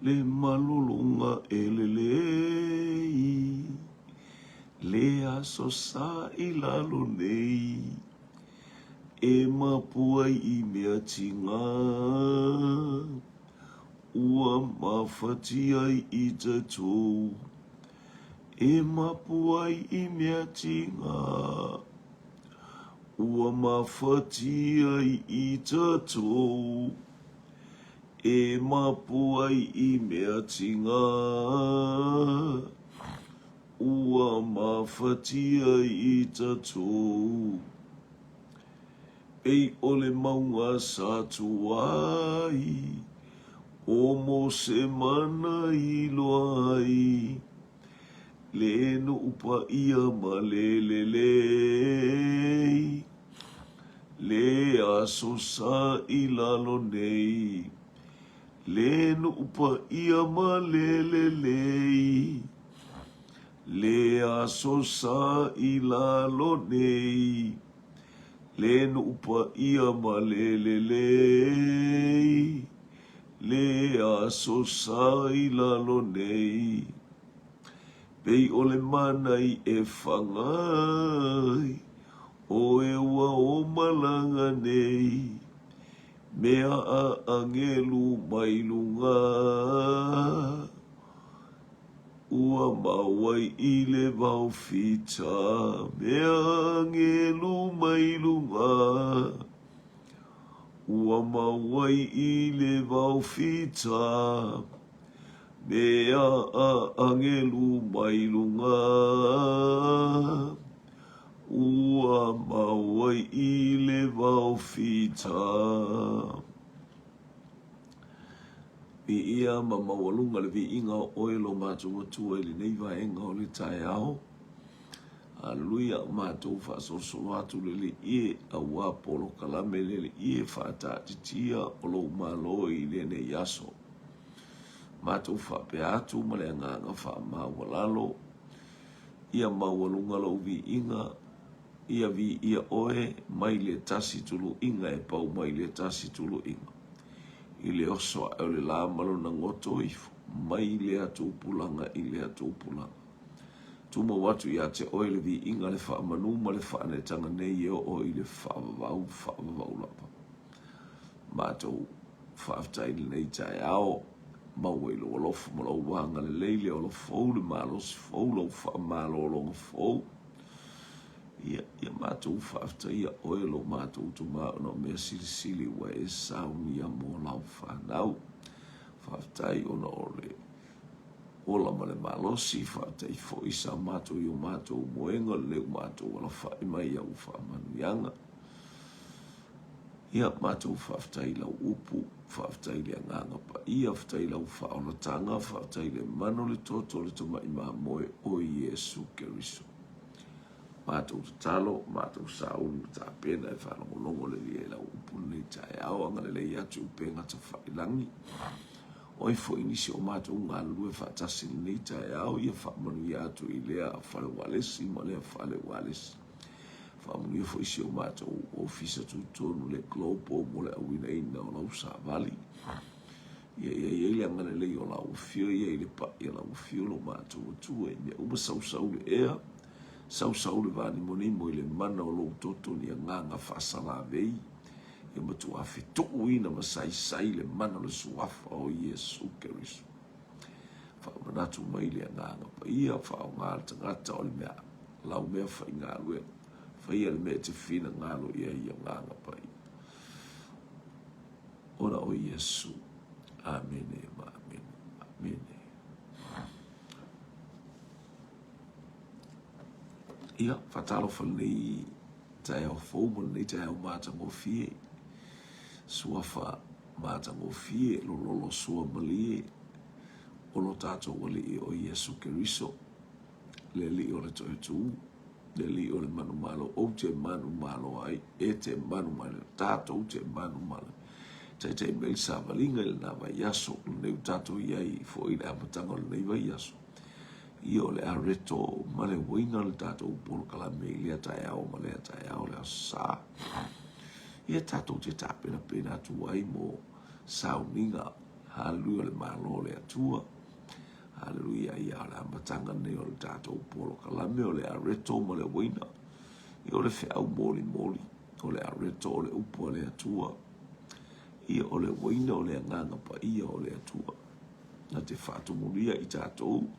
Le malologa e lelei, Le aso sa i lalo nei, E mapu ai i mea tiga, Ua mafatia ai i tatou, E mapu ai i mea tiga, Ua mafatia ai i tatou. E mapu ai i mea tiga, Ua mafatia i tatou. Pei o le mauga sa tuai, O Mose mana i loa ai, Le nuu paia ma le lelei. Le aso sa i lalo nei, Le nuu paia ma le lelei, Le aso sa i lalo nei, Le nuu paia ma le lelei, Le aso sa i lalo nei. Pei o le mana i e whangai, O e ua o malaga nei, Mea a angelu mai luga, Ua mau ai i le vao fita, Mea a angelu mai luga, Ua mau ai i le vao fita, Mea a angelu mai luga. Ua mau ai i le vao fita. Viia ma maualuga le viiga o oe lo matou Atua i lenei vaega o le taeao. Aleluia, matou faasolosolo atu le Alii e, auā polokalame le Alii e faataatitia o lou Malo i lenei aso. Matou faapea atu ma le agaga faamaualalo, Ia maualuga lou viiga, ia viia oe mai le tasi tuluiga e pau mai le tasi tuluiga, i le oso ae o le la ma lona goto ifo, mai lea tupulaga i lea tupulaga. Tumau atu ia te oe le viiga, le faamanu ma le faaneetaga nei e oo i le faavavau, faavavau lava. Matou faafetai i lenei taeao, maua i lou alofa ma lou agalelei le ola fou, le malosi fou, lau faamalologa fou. Ia, ia matou faafetaia oe lo matou Tama ona o mea silisili ua e saunia mo lau fanau. Faafetai ona o le ola ma le malosi, faafetai foi sa matou i o matou moega, le u matou alafai mai i au faamanuiaga. Ia, matou faafetai i lau upu, faafetai i le Agaga Paia, faafetai i lau faaolataga, faafetai i le mana o le toto o le Tamai Mamoe o Iesu Keriso. Matou tatalo, matou sauni ma tapena e faalogologo lelei ai lau upu lenei taeao, agalelei atu i upega tafailangi. O ai foi nisi o matou galulue faatasi lenei taeao, ia faamanuia atu i lea fale ualesi ma lea fale ualesi. Faamanuia foi si o matou ofisa tutonu le Global mo le auinaina o lau savali. Ia ia i ai le agalelei o lau afio, ia i le pai o lau afio lo matou Atua i mea uma sausau le ea, sausau le vanimonimo i le mana o lou toto ni agaga faasalavei, ia matuā fetuuina ma saisai le mana o le suafa o Iesu Keriso. Faamanatu mai le agaga paia, faaaoga le tagata o le mea lau mea faigaluega. Faia le mea e te finagalo i ai agaga paia. Ona o Iesu. Amene ma amene. Amene. Ia, faatalofa lenei taeao fou ma lenei taeao matagofie. Suafa matagofie, lololo sua malie o lo tatou Alii o Iesu Keriso. Le Alii o le Toetū, le Alii o le Manumalo, ou te manumalo ai, e te manumalo, tatou te manumalo. Taitai mai le savaliga i lena vaiaso, lenei ua tatou i ai foi i le amataga o lenei vaiaso. Ia o le areto ma le uiga o le tatou polokalame i lea taeao ma lea taeao le Aso Sa. Ia tatou te tapenapena atu ai mo sauniga. Haleluia, o le Malo o le Atua. Haleluia, ia o le amataga lenei o le tatou polokalame o le areto ma le uaina. Ia o le feau molimoli, o le areto o le upu a le Atua. Ia o le uaina o le agaga paia o le Atua. Na te faatumulia i tatou,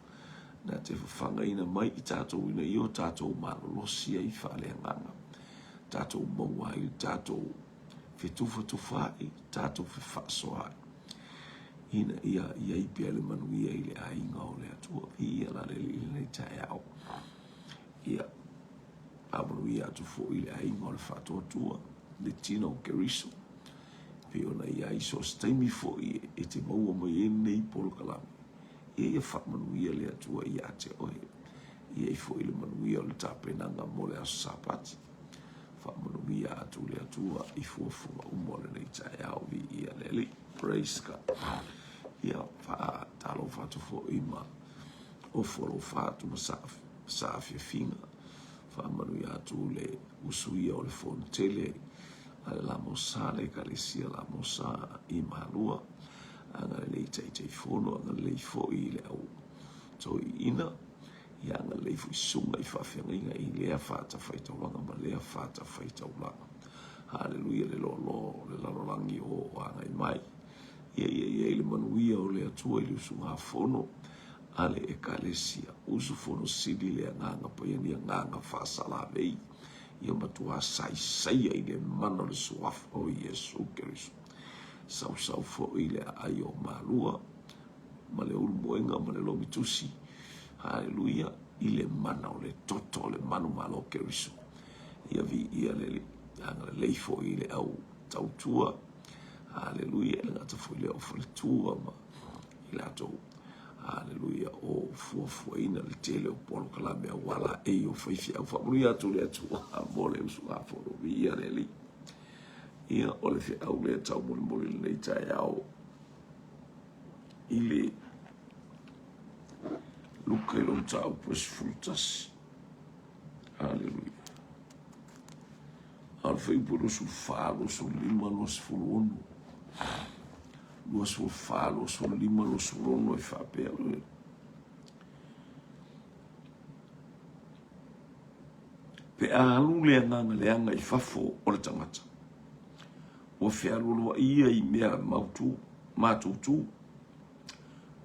na te fafagaina mai i tatou ina ia o tatou malolosi ai faaleagaga. Tatou maua ai le tatou fetufatufaai, tatou fefaasoaai, ina ia i ai pea le manuia i le aiga o le Atua. Viia la le Alii i lenei taeao. Ia, faamanuia atu foi i le aiga o le Faatuatua, le tino o Keriso, pei ona i ai so o se taimi foi e te maua mai ai lenei polokalame. Ia ia faamanuia le Atua ia te oe. I ai foi le manuia o le tapenaga mo le aso Sapati. Faamanuia atu le Atua i fuafuaga uma o lenei taeao. Viia le Alii. Praise God. Ia, faatalofa atu foi ma ofo alofa atu ma saafiafiga. Faamanuia atu le usuia o le fonotele a le Lamosa, le Ekalesia Lamosa i Malua. Agalelei Taitaifono, agalelei foi i le au toeaiina. Ia agalelei foi susuga i faafeagaiga i lea fatafaitaulaga ma lea fatafaitaulaga. Haleluia le loaloa o le lalolagi o agai mai. Ia ia i ai le manuia o le Atua i le usugafono a le Ekalesia. Usufono sili le agaga paia ni agaga faasalavei. Ia matua saisaia i le mana o le suafa o Iesu Keriso. Sausau foi le aai o Malua ma le ulumoega ma le logitusi, haleluia, i le mana o le toto o le manumalo o Keriso. Ia viia le Alii, agalelei foi i le au tautua, haleluia, e le gata foi i le au faletua ma i latou, haleluia, o fuafuaina le tele o polokalame aua laei o faifeau. Faamanuia atu le Atua mo le usugafono, viia le Alii. Ia, o le feau lea taumolimoli i lenei taeao i le Luka i lona mataupu e 11. Aleluia. A o le fuaiupu e 24, 25, 26. 24, 25, 26 e faapea. Pe a alu le agaga leaga i fafo o le tagata, ua fealualuai ia i mea mautu, matutu,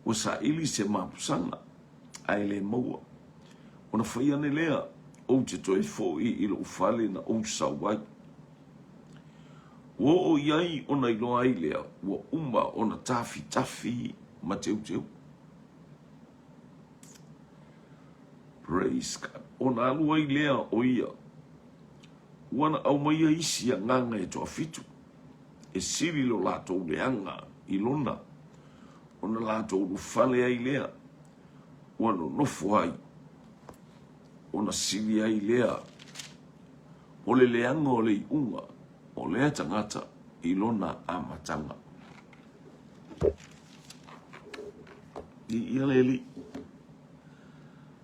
ua saili se mapusaga, ae le maua. Ona fai ane lea, Ou te toe foi i lou fale na ou sau ai. Ua oo i ai ona iloa ai lea, ua uma ona tafitafi ma teuteu. Praise God. Ona alu ai lea o ia, ua na aumaia isi agaga e toafitu, e sili lo latou leaga i lona, ona latou ulufale ai lea, ua nonofo ai, ona sili ai lea o le leaga o le iuga o lea tagata i lona amataga. Viia le Alii.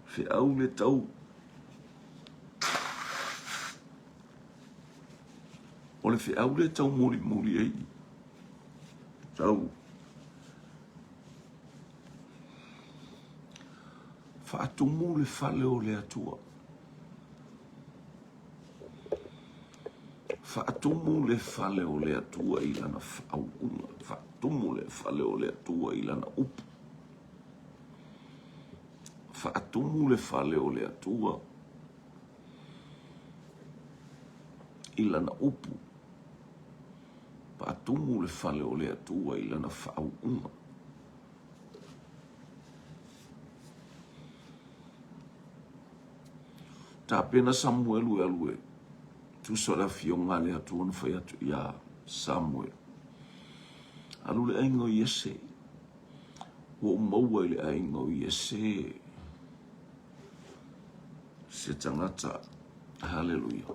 Feau le tau. O le feau le tau mulimuli ai. Tau. Faatumu le fale o le Atua. Faatumu le fale o le Atua i lana faauuga. Faatumu le fale o le Atua i lana upu. Faatumu le fale o le Atua i lana upu. Faatumu le fale o le Atua i lana faauuga. Tapena Samuelu e alu e tusa o le afioga a le Atua na fai atu iā Samuelu. Alu le aiga o Iese. Ua ou maua i le aiga o Iese se tagata. Haleluia.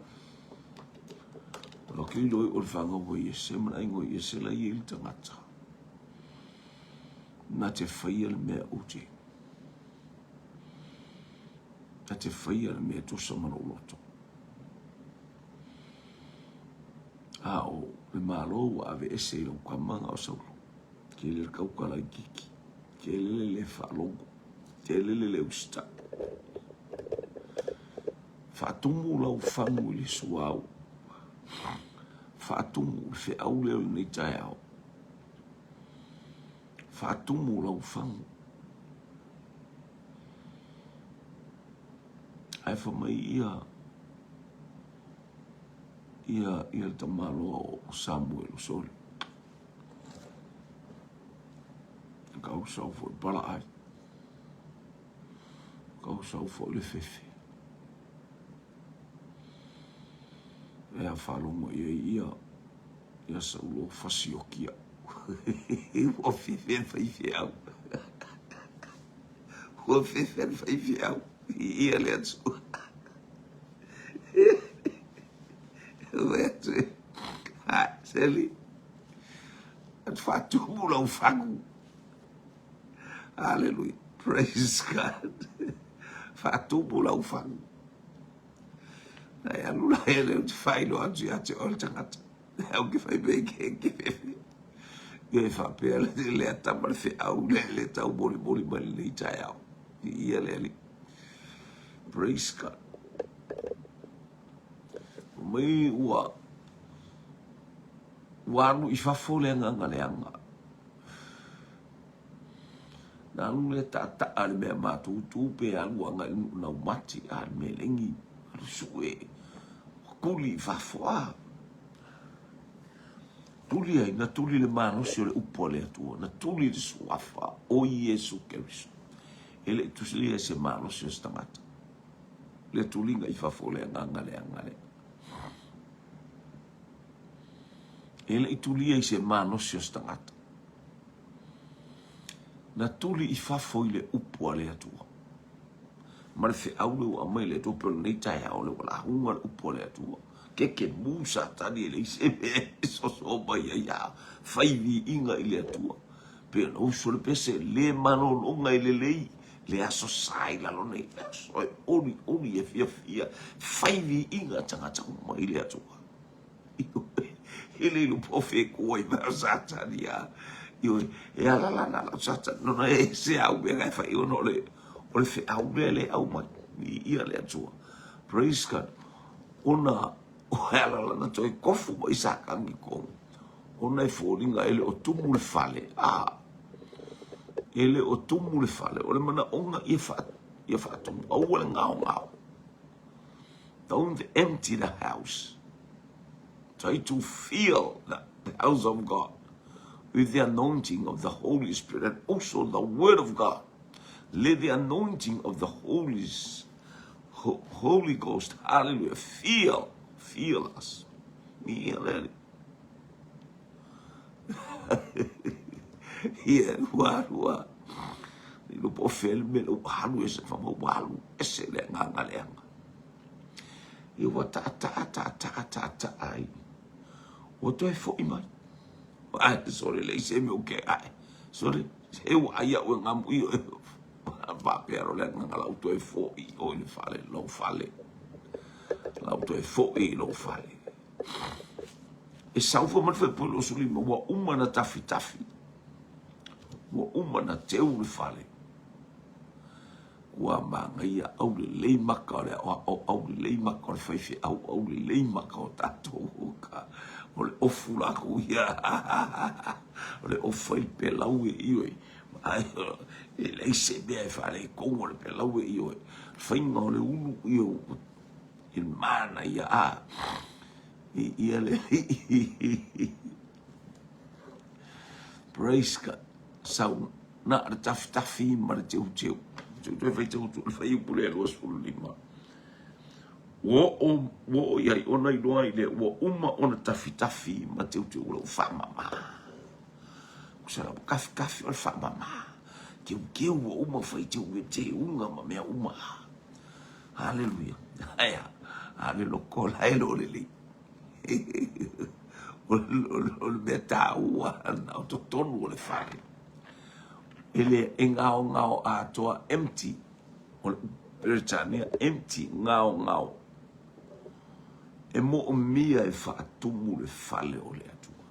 O ke iloa o le fanau o Iese ma le aiga o Iese la i ai le tagata. Na te faia le mea ou te. Na te faia le mea tusa ma lou loto. A o le Malo ua aveese i lau kama o Saulo. Tele le kauka laititi, tele le le faalogo, tele le le usitai. Faatumu lau fagu i le suauu. Faatumu le feau lea o lenei taeao. Faatumu lau fagu. Ae fai mai ia ia ia le tamaloa o Samuelu sole. Kau sau foi pala ai. Kau sau foi le fefe. E a faalogo i ai ia ia Saulo fasioki au. Ua fefe le faifeau. Ua fefe le faifeau. Viia le Atua. Ua atu e. Ha, seli. Atu faatumu lau fagu. Hallelujah. Praise God. Faatumu lau fagu. Ai alu la e le te whailo atu ia te oe le tagata. Au ke whai pei ke ke fefe. Ia e whapea le le atama le wheau le le tau moli moli mai le nei taeao. Viia le Alii. Praise God. Mai ua ua alu i fafo le agaga leaga. Na alu le taataa le mea matutu pe alu agai i le laumati a le melegi alu sue ua tuli i fafo a. Tuli ai, na tuli le malosi o le upu a le Atua, na tuli le suafa o Iesu Keriso. E le i tusilia i se malosi o se tagata. Le tuliga i fafo o le agaga leaga lea. E le i tulia i se malosi o se tagata. Na tuli i fafo i le upu a le Atua. Ma le feau lea ua aumai e le Atua pei o lenei taeao lea ua lauga le upu a le Atua. Keke mū Satani e leai se mea e soso mai ai a fai viiga i le Atua. Pei ona uso le pese, le malologa e lelei, le aso sa i lalo nei, le aso e olioli e fiafia, fai viiga tagata uma i le Atua. E le iloa po o fea e kua ai mai o Satani a. Ioe, e ala lana lau Satani, nona e se au mea ka e fai ona o le, o le feau lea le aumai. Viia le Atua. Praise God. Ona o e ala lana toe kofu mai Satani i totonu. Ona e foliga e le o tumu le fale, a e le o tumu le fale. O le manaoga ia fa, ia faatumu. Aua le gaogao. Don't empty the house. Try to fill the, the house of God with the anointing of the Holy Spirit and also the Word of God. Let the anointing of the Holy, Holy Ghost, hallelujah, fill, fill us. Ia, Ia, ua alu a. I lo po fea le mea ua alu ese fa ua alu ese le agaga leaga. Ia ua taataa taataa taataa ai. Ua toe foi mai. Ai, sole leai se mea o ke ae. Sole, se ua ai au e ngamu i oe. Faapea loa le agaga la ua toe foi oe i le fale, lou fale. La ua toe foi i lou fale. E sau foi ma le faipule 25, ua uma na tafitafi, ua uma na teu le fale. Ua manaia aulelei maka o le aoao, aulelei maka o le faifeau, aulelei maka o tatou o ka o le ofu lakou ia. O le ofu fai pelau e ioe. Ai e leai se mea e faaletonu o le pelau e ioe. Faiga o le ulu ia i le manaia a viia le Alii. Praise God. Sau na o le tafitafi ma le teuteu. Teu toe faitau atu le fuaiupu lea 25. Ua oo, ua oo i ai ona iloa ai lea ua uma ona tafitafi ma teuteu ua faamama. Kusa la ua kafikafi o le faamama. Teuteu ua uma fai teu teuga ma mea uma. Haleluia. Aia, a le loko la e lo lelei. O le mea tāua na o totonu o le fale. E le e ngaongao atoa empty. O le Peretania empty ngaongao. E moomia e faatumu le fale o le Atua.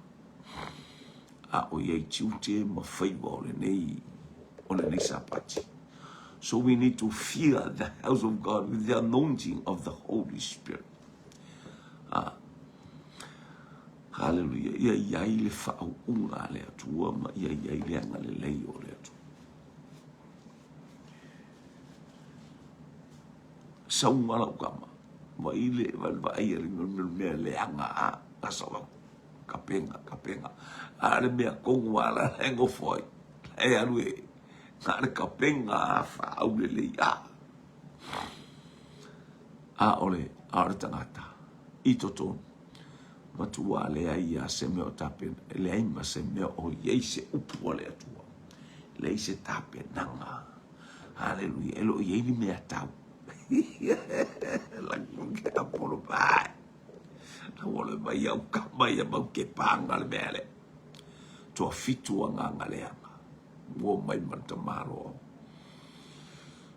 A o i ai tiute ma faiva o lenei, o lenei Sapati. So we need to fear the house of God with the anointing of the Holy Spirit. Ah. Hallelujah. Ia i ai le faauuga a le Atua ma ia i ai le agalelei o le Atua. Sauga lau kama. Vai le vai vai le mea leaga a ka Kapenga, kapenga. A le mea kongo a la e ngofo ai. E alu e na le kapenga a whaaulelei a. A ole, a ole tangata. I totonu. Matua leai a se mea o tapena. E leai ma se mea o iai se upu a le Atua. Leai se tapenaga. Haleluia. E le o iai ni mea tau. Laku ke apolo pai. Na ua mai au kama ia mau ke pānga le mea le. Toafitu agaga leaga. Ua mai ma le tamaloa.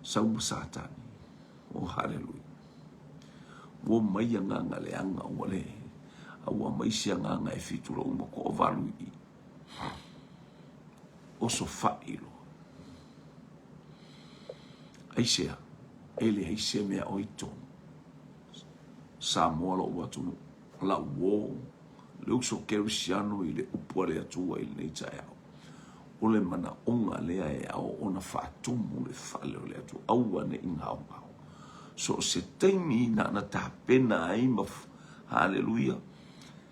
Sau ma Satani. Oh, haleluia. Ua mai agaga leaga ua le. A ua mai se agaga e fitu lou ma toavalu i i. Oso fai loa. Aisea, e leai se mea o i tonu. Samoa lou atunuu, lau uō, le uso kerisiano i le upu a le Atua i lenei taeao. O le manaoga lea e ao ona faatumu le fale o le Atua, aua ne i gaogao. So o se taimi na ana tapena ai ma, haleluia,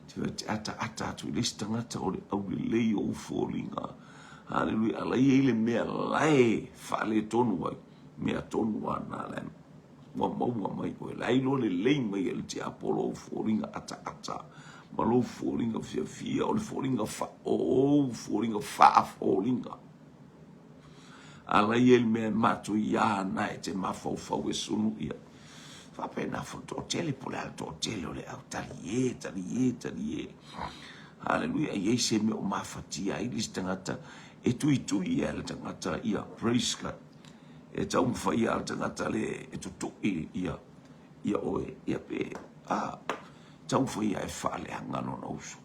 te ataata atu i le isi tagata o le aulelei o ou foliga, haleluia, a la e i ai le mea lae faaletonu ai, mea tonu lava na la e Ua maua mai oe, la iloa lelei mai e le tiapolo ou foliga ataata ma lou foliga fiafia, o le foliga o ou foliga faafoliga. A la i ai le mea e matuia ana e te mafaufau e sunu ia. Faapena foi le toatele, po o le a le toatele o le au talie, talie, talie. Haleluia, e i ai se mea o mafatia ai le isi tagata, e tuitui ia le tagata ia, praise God. E taumafai lava le tagata le e tutui ia ia oe, ia pe a taumafai lava e faaleaga lona uso.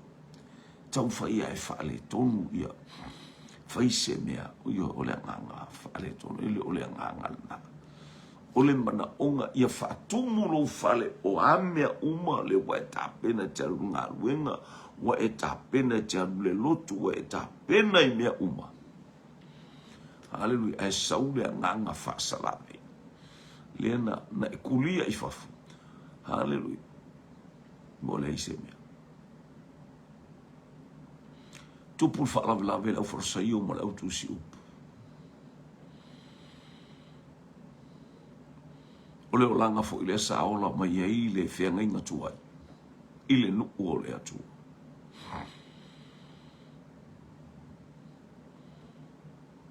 Taumafai lava e faaletonu ia fai se mea, ia o le agaga faaletonu, e le o le agaga lena. O le manaoga ia faatumu lou fale o a mea uma lea ua e tapena e te alu i le galuega, ua e tapena e te alu i le lotu, ua e tapena i mea uma. Haleluia. Ae sau le agaga faasalave. Lea na, na e kulia i fafo. Haleluia. Ua leai se mea. Tupu le faalavelave le au Farisaio ma le au tusi upu. O le olaga foi lea sa ola mai ai le feagaiga tuai i le nuu o le Atua.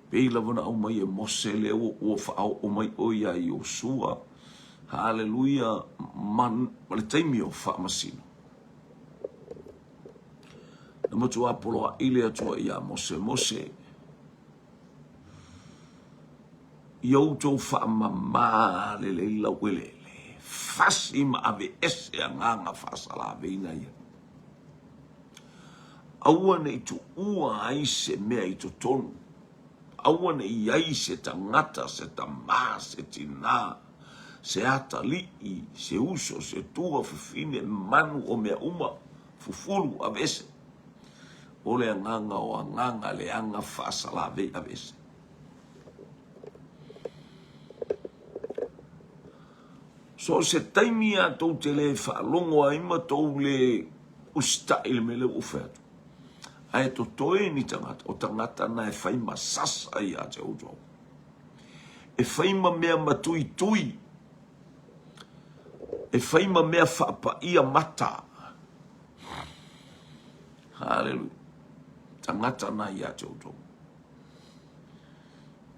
Pei lava na aumai e Mose lea ua, ua faaoo mai ʻoe iā Iosua, haleluia, ma, ma le taimi o faamasino. Na matuā poloaʻi le Atua iā Mose, Mose, ia outou faamamā lelei laueleele, fasi ma aveese agaga faasalaveina ia. Aua ne i tuua ai se mea i totonu, aua ne i ai se tagata, se tamā, se tinā, se atalii, se uso, se tua, fafine, manu, o mea uma, fufulu, aveese. O le agaga o agaga leaga faasalavei aveese. So o se taimi a tou te le faalogo ai ma tou le usitai i le mea lea ua ou fai atu. Ae totoe ni tagata, o tagata na e fai ma sasa ia te outou. E fai ma mea matuitui, e fai ma mea faapaia mata. Haleluia. Tagata na ia te outou.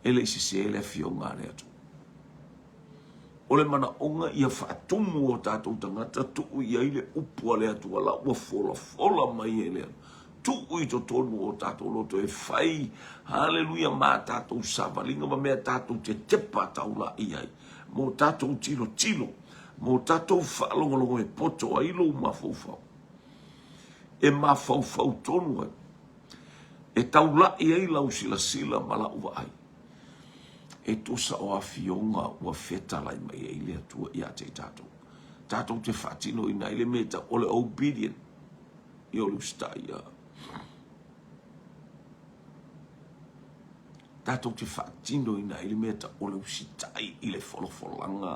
E le i sesē le afioga a le Atua. O le manaoga ia faatumu o tatou tagata, tuu i ai le upu a le Atua la ua folafola mai e le Atua. Tuu i totonu o tatou loto e fai, haleluia, ma tatou savaliga ma mea tatou te tepa taula'i ai, mo tatou tilotilo, mo tatou faalogologo e poto ai lou mafaufau. E mafaufau tonu ai. E taulaʻi ai lau silasila ma la'u vaai, e tusa o afioga ua fetalai mai ai le Atua ia te i tatou. Tatou te faatinoina ai le mea e tau o le obedient, ia o le usitai ia. Tatou te faatinoina ai le mea e tau o le usitai i le folafolaga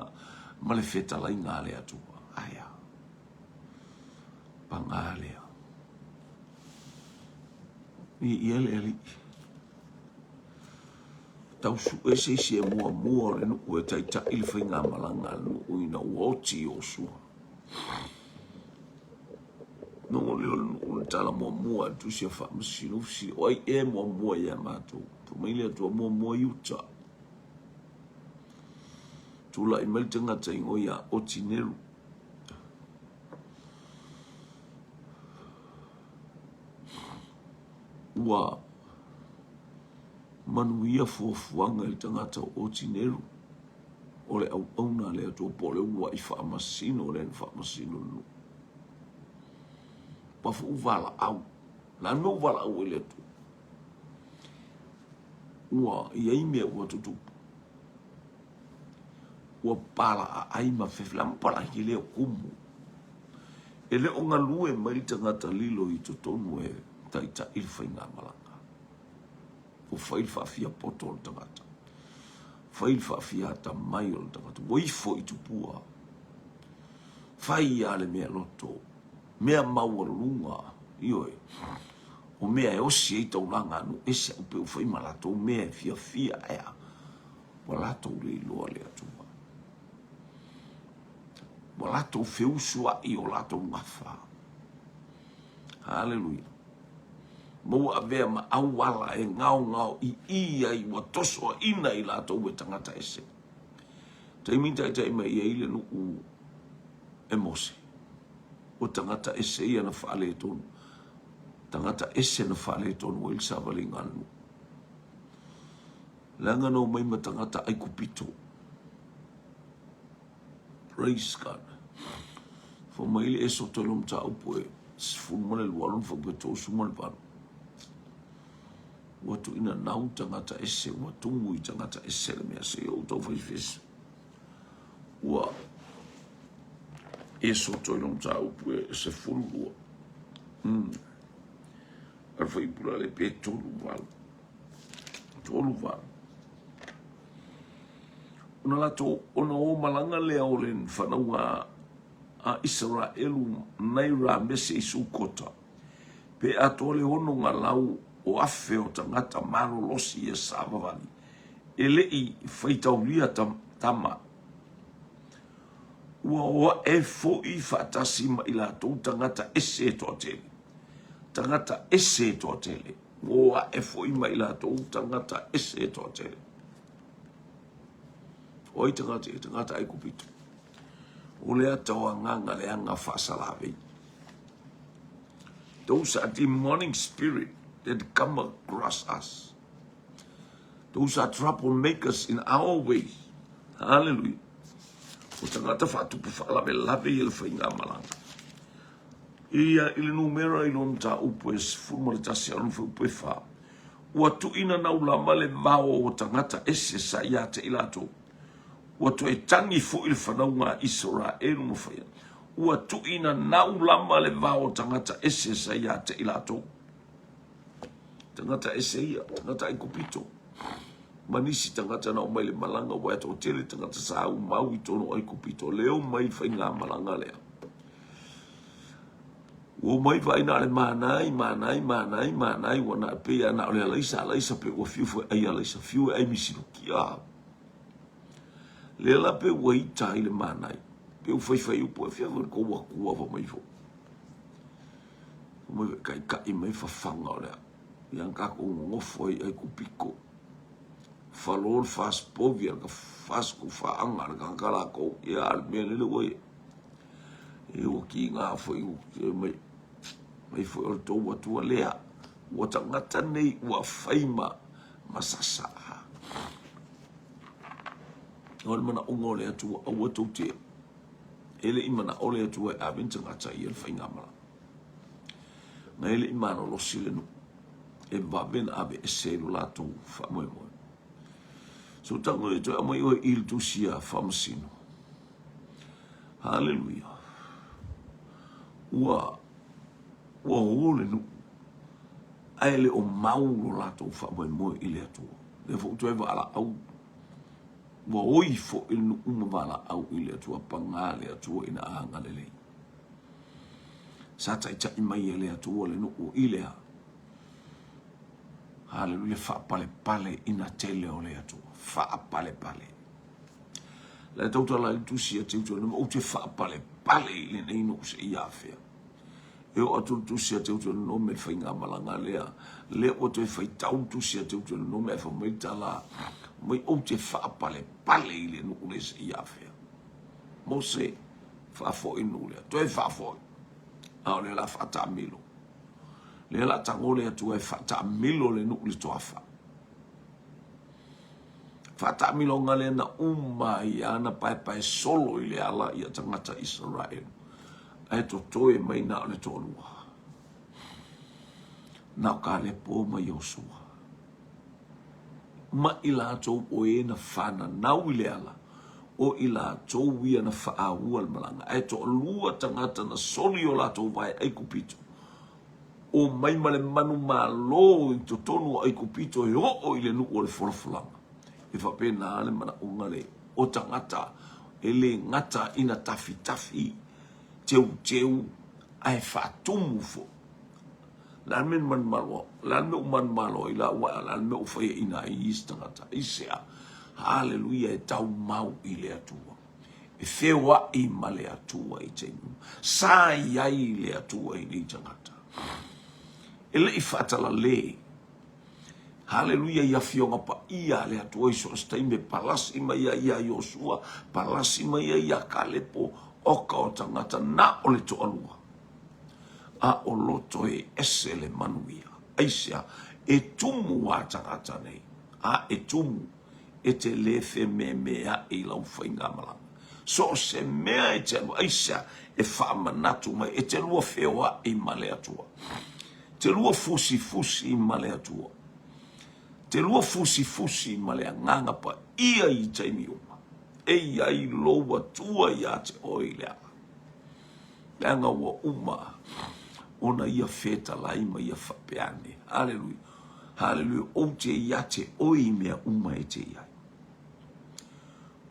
ma le fetalaiga a le Atua. Aea. Paga lea. Viia le Alii. Tau suʻe se isi e muamua o le nuu e taitai le faigamalaga a le nuu ina ua oti Iosua. Nogo lea o le nuu le tala muamua a le tusi a Faamasino fesili, o ai ea e muamua ia matou? Fai mai le Atua muamua Iuta. Tulai mai le tagata igoa ia Otineru. Ua manuia fuafuaga i le tagata o Otineru, o le auauna a le Atua po o le uluai faamasino lea na faamasino le nuu. Ua foi valaau, le a le mea ua valaau ai le Atua? Ua i ai mea ua tutupu. Ua palaaai ma fefe, le a palaaai e le o kumu. E le o galue mai le tagata lilo i totonu e taitai le faigamalaga. Ua fai le faafiapoto o le tagata. Fai le faafiatamai o le tagata. Ua ifo i tupua. Fai lava le mea loto. Mea maualuluga. Ioe. O mea e osi ai taulaga a nuu ese au pe ua fai ma latou mea e fiafia ae a. Ua latou le iloa le Atua. Ua latou feusuaʻi o latou gafa. Haleluia. Ma ua avea ma auala e gaogao ʻiʻi ai ua tosoaina i latou e tagata ese. Taimi taitai mai i ai le nuu e Mose. Ua tagata ese ia na faaletonu. Tagata ese na faaletonu ai le savaliga a le nuu. Leaga na omai ma tagata Aikupito. Praise God. Fai mai le Esoto i lona mataupu e 12 lona fuaiupu e 38. Ua tuuina nau tagata ese, ua tumu i tagata ese le mea se i ou tau fai fesi. Ua Esoto i lona mataupu e 12. A le fuaiupu la le pe 38. 38. Ona latou, ona o malaga lea o le fanauga a Isaraelu nai Ramese i Sukota, pe atoa le ono galau o afe o tagata malolosi e savavali, e le i faitaulia tama. Ua o aʻe foi faatasi ma i latou tagata ese e toatele, tagata ese e toatele. Ua o aʻe foi ma i latou tagata ese e toatele. O ai tagata ia? Tagata Aikupito. O le ata o agaga leaga faasalavei. Those are demonic spirit that come across us. Those are troublemakers in our way. Hallelujah. O tagata faatupu faalavelave ia le faigamalaga. Ia i le numera i lona mataupu e 11 a lona fuaiupu e 4, ua tuuina nau lava le vao o tagata ese sa ia te i latou. Ua toe tagi foi le fanauga a Isaraelu ma fai atu, Ua tuuina nau lava le vao o tagata ese sa ia te i latou. Tagata ese ia, tagata Aikupito. Ma nisi tagata na omai le malaga, ua e toatele tagata sa aumau i totonu o Aikupito, leo mai le faigamalaga lea. Ua omai vaai na o le manai, manai, manai, manai, ua na pei lava na o le alaisa, alaisa pe ua fiu foi ai alaisa, fiu e ai misiluki, a. Lea la pe ua ita ai le manai, pe ua faifai upu, e fia foi le kou akua fa mai foi. Fa mai foi kaikai mai fafaga o le a. Ia na kākou nonofo ai ai kupiko. Falo le faspovi a le ka fasku faaga le kaka lākou, ia a le mea lele ua ia. E ua kiga foi ua mai, mai foi o le tou Atua lea. Ua tagata nei ua fai ma, ma sasaa. O le manaoga o le Atua, aua tou te, e le i manao le Atua e ave ni tagata ia le faigamalaga. Na e le i malolosi le nuu. E vave na aveese ai lo latou faamoemoe. So tago e toe aumai oe i le tusi a Faamasino. Haleluia. Ua ua o le nuu ae le o mau lo latou faamoemoe i le Atua. Lea foi ua toe valaau ua oi foi le nuu ma valaau i le Atua, paga le Atua ina agalelei. Sa taitai mai e le Atua le nuu i le a? Haleluia, faapalepale ina tele o le Atua. Faapalepale. La e tautala ai le tusi a Teutonomi, ou te faapalepale i lenei nuu seia afea. E oo atu le tusi a Teutonomi le faigamalaga lea, lea ua toe faitau le tusi a Teutonomi ae fai mai le tala, mai ou te faapalepale i le nuu lea seia afea. Mose, faafoi le nuu lea, toe faafoi. A o lea la faataamilo. Lea la tago le Atua e faataamilo le nuu i le toafa. Faataamiloga lea na uma ai ana paepae solo i le ala ia tagata Isaraelu, ae totoe mai na o le toalua, na o Kalepo ma Iosua. Ma i latou o e na fananau i le ala, o i latou ia na faaaua le malaga, ae toalua tagata na soli o latou vae Aikupito, omai ma le manumalo i totonu o Aikupito e oo i le nuu o le folafolaga. E faapena le manaoga le o tagata e le gata ina tafitafi, teuteu ae faatumu foi. O le a le mea na manumalo ai? O le a le mea ua manumalo ai la ua o le a le mea ua faiaina ai isi tagata? Aisea? Haleluia, e taumau i le Atua. E feoai ma le Atua i taimi uma. Sa i ai le Atua i nei tagata. E le i faatalale. Haleluia i afioga paia a le Atua i so o se taimi e palasi mai ai iā Iosua, palasi mai ai iā Kalepo, oka o tagata na o le toalua. A o loto e ese le manuia. Aisea? E tumu a tagata nei, a e tumu. E te lē fememeaʻi i lau faigamalaga. So o se mea e te alu, aisea e faamanatu mai, e te lua feoaʻi ma le Atua. Te lua fusifusi ma le Atua. Te lua fusifusi ma le Agaga Paia i taimi uma. E i ai lou Atua iā te oe i le ala. Leaga ua uma ona ia fetalai ma ia faapea ane. Haleluia. Haleluia. Ou te iā te oe i mea uma e te i ai.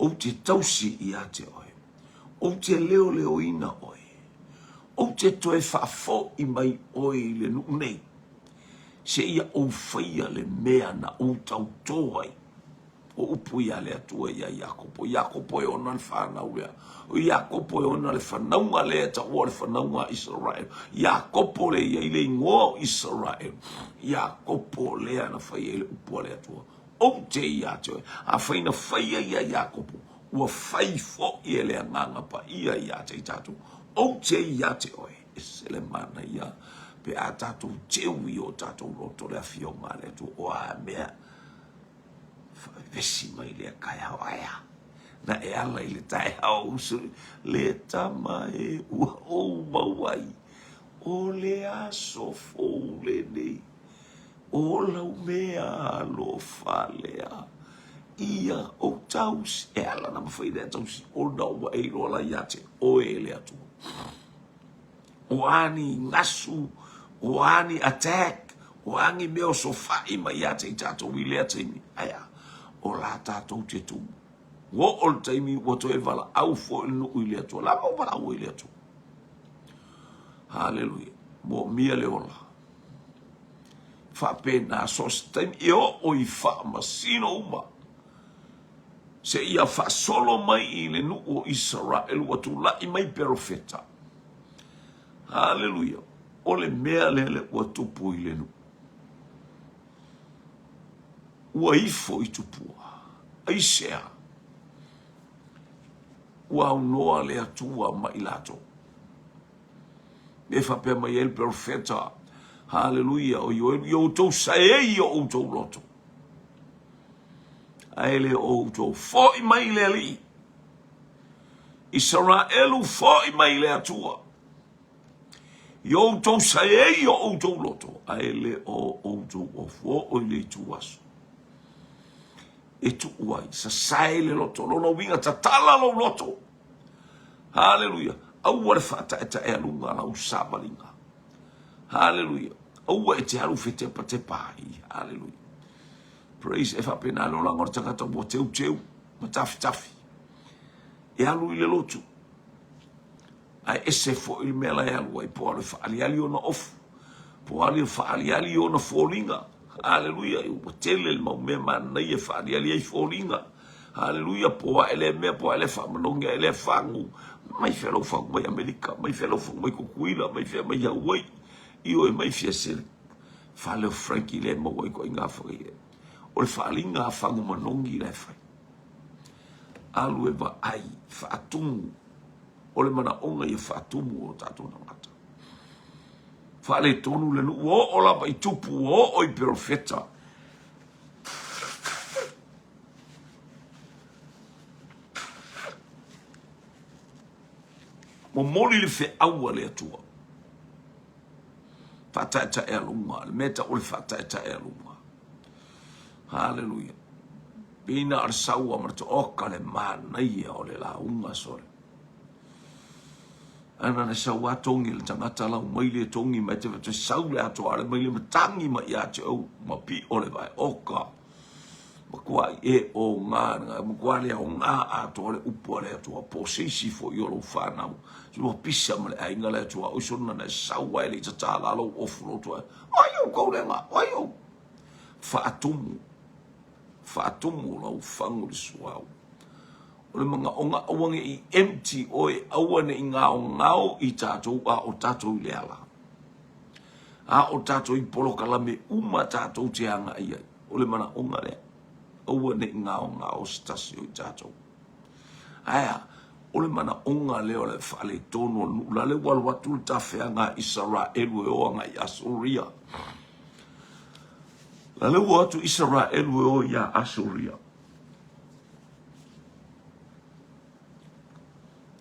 Ou te tausi iā te oe. Ou te leoleoina oe. Ou te toe faafoi mai oe i le nuu nei, seia ou faia le mea na ou tautō ai. O upu ia a le Atua iā Iakopo. Iakopo e ona le fanau lea. O Iakopo e ona le fanauga lea e taua o le fanauga a Isaraelu. Iakopo lea e i ai le igoa o Isaraelu. Iakopo lea na fai ai le upu a le Atua. Ou te ia te oe. Afai na faia ia Iakopo, ua fai foi e le Agaga Paia ia te i tatou. Ou te ia te oe. E se le manaia pe a tatou teu i o tatou loto le afioga a le Atua. O a mea Faavevesi mai lea taeao aea na e ala i le taeao uso le tama e ua ou mau ai o le aso fou lenei o lau mea alofa lea ia ou tausi e ala na mafai lea tausi ona ua e iloa la ia te oe e le Atua. O a ni gasu, o a ni attack, o a ni mea o sofaʻi mai ia te i tatou i lea taimi, ae a? O la tatou te tumu. Ua oo le taimi ua toe valaau foi le nuu i le Atua. La mau valaau ai le Atua. Haleluia. Moomia le ola. Faapena so o se taimi e oo i faamasino uma. Seia faasolo mai i le nuu o Isaraelu ua tulai mai perofeta. Haleluia! O le mea lea le ua tupu i le nuu. Ua ifo i tupua. Aisea? Ua aunoa le Atua ma i latou. E faapea mai ai le perofeta, haleluia, o Ioelu, ia outou saei o outou loto. Ae le o outou foi mai i le Alii. Isaraelu foi mai i le Atua. I outou saei o outou loto, ae le o outou ofu. Oo i le ituaso e tuu ai, sasae le loto. Lona uiga, tatala lou loto. Haleluia. Aua le faataetaealuga lau savaliga. Haleluia. Aua e te alu fetepatepa ai. Haleluia. Praise. E faapena le olaga o le tagata ua teuteu ma tafitafi. E alu i le lotu. Ae ese foi le mea la e alu ai, po o alu e faaaliali ona ofu, po o alu e faaaliali ona foliga. Haleluia, ua tele le mau mea manaia e faaaliali ai foliga. Haleluia, po ae lea mea, po ae lea faamanogi, ae lea fagu. Mai fea lou fagu mai Amerika, mai fea lou fagu mai Tutuila, mai fea mai Hawaii. Ioe, mai fea se fale o Frankie lea e maua ai ituaiga faga ia. O le faaaliga a fagu manogi la e fai. Alu e vaai, faatumu. O le manaoga ia faatumu o tatou tagata. Faaletonu le nuu, ua oo lava i tupu, ua oo i perofeta. Momoli le feau a le Atua. Faataetaealuga, le mea tau o le faataetaealuga. Haleluia. Pei na o le saua ma le tooka le manaia o le lauga sole. Ana le sau a togi le tagata lau mai le togi mai te te sau le atoa le mai le matangi mai ia te au ma pi o le vai oka. Matua e o ngā nga matua le o ngā atoa le upu a le Atua po se isi foi o lou whanau. Ua pisa ma le aiga le Atua o sona na sau ai le tatala lou ofu lou tua. Ai o kou le ngā, ai o faatumu faatumu lau fagu i le suauu. O le manaoga aua ne i empty oe, aua ne i gaogao i tatou a o tatou i le ala. A o tatou i polokalame uma tatou te agai ai. O le manaoga lea. Aua ne i gaogao se tasi o i tatou. Ae a? O le manaoga lea o le faaletonu o le nuu. La le ua alu atu le tafeaga a Isaraelu e o agai i Asuria. La le ua o atu Isaraelu e o iā Asuria.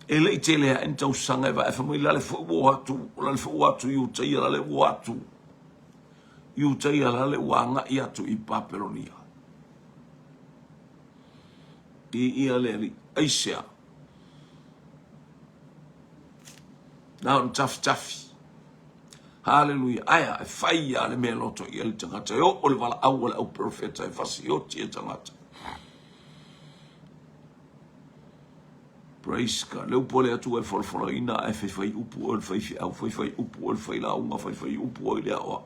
E le i tele ae ni tausaga e vae fai mai la le foi ua o atu, la le foi ua atu i Utaia, la le ua atu i Utaia, la le ua agai atu i Papelonia. Viia le Alii. Aisea? Na ona tafitafi. Haleluia. Aea, e fai lava le mea loto i ai le tagata. E oo le valaau a le auperofeta e fasioti e tagata. Praise God. Le upu a le Atua e folafolaina ae faifai upu oe le faifeau, faifai upu oe le failauga, faifai upu oe le aoao.